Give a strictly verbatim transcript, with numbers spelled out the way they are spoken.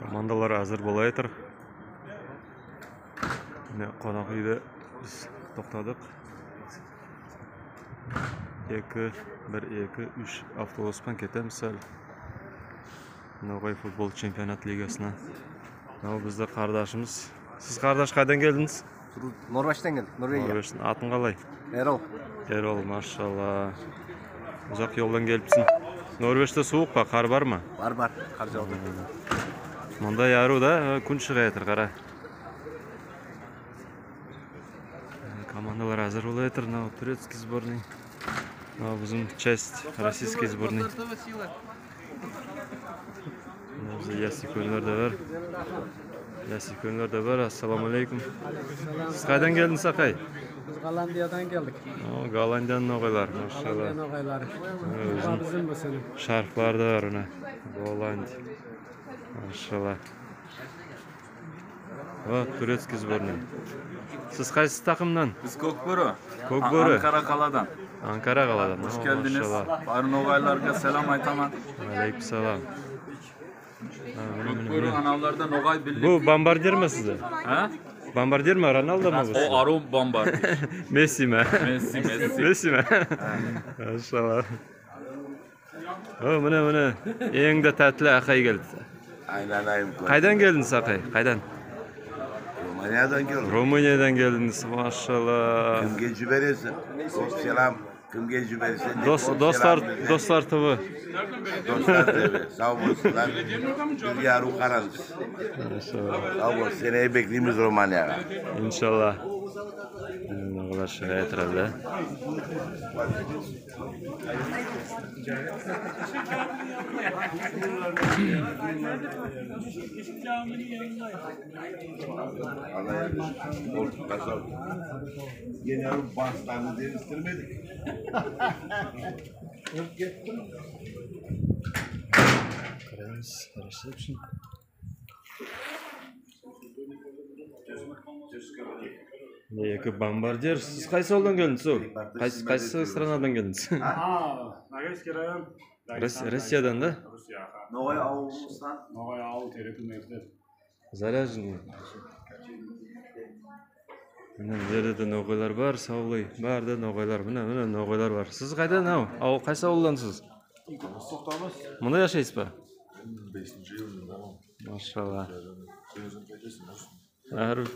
Командалар аьзир бола ятыр. Мине, конак уьйде биз токтадык. Эки, бир, эки, уьш автобус пан кетемиз аьли. Ногай футбол чемпионат лигасына. Мынав бизди кардашымыз. Сиз, кардаш, кайдан келдинъиз? Норвежден келдик, Норвегия. Норвежден. Атынъ калай? Эрол. Эрол, машалла. Узак йолдан келипсинъ. Норвежде сувык па, кар барма? Бар, бар, кар явды. Мунда ярув да, куьн шыга ятыр, кара. Командалар аьзир бола ятыр. Мынав турецкий сборный. Мынав бизим часть, российский сборный. Мынав бизде ясуьйкенлер де бар. Ясуьйкенлер де бар. Ассаламу алейкум. Сиз кайдан келдинъиз, акай? Биз Голландиядан келдик. О, Голландиядынъ ногайлары, машалла. Голландия ногайлары. Оьзининъ шарфлары да бар, мине. Голландия. Машалла. О, турецкий сборный. Сиз кайсы такымнан? Биз Коькбоьри. Коькбоьри. А-, Анкара каладан. Анкара каладан. Хош келдинъиз. Машалла. Бар ногайларга салам айтаман. Алейкум салам. Коькбоьри, анавларда ногай бирлик. Бу бомбардир ме сизде? А? Бомбардир ме, Роналду ма бу? О, арув бомбардир. Месси ме? Месси, Месси. Месси ме? Машалла. О, мине, мине. Энъ де таьтли акай келди. Айналайым. Кайдан келдинъиз, акай? Кайдан? Румыниядан келдик. Румыниядан келдинъиз, машалла. Кимге йибересинъ? Коьп салам. Кимге йиберсенъ де, коьп салам. Дослар, Дослар ТВ. Дослар ТВ. Сав болсынлар. Бизге арув карадынъыз. Машалла. Сав бол. Сени беклеймиз Румынияга. Иншалла. Мине, олар шыга ятыр аьли. Yine bu baslarını değiştirmedik. Караймыз, карасак шын. Мине, эки бомбардир. Сиз кайсы авылдан келдинъиз, о? Кайсы, кайсы странадан келдинъиз? А, Ногайский район. Рос-, Россиядан да? Россия, аха. Ногай авылымыздан. Ногай авыл, Терекли мектеп. Заряженный. Мине, бу ерде де ногайлар бар, савлай. Баьри де ногайлар. Мине, мине, ногайлар бар. Сиз кайдан, ав? Ав, кайсы авылдансыз? Токтамыс. Мунда яшайсыз ба? Бесинши йыл мунда. Машалла. Сен оьзинъ кайтесинъ, может? Арув.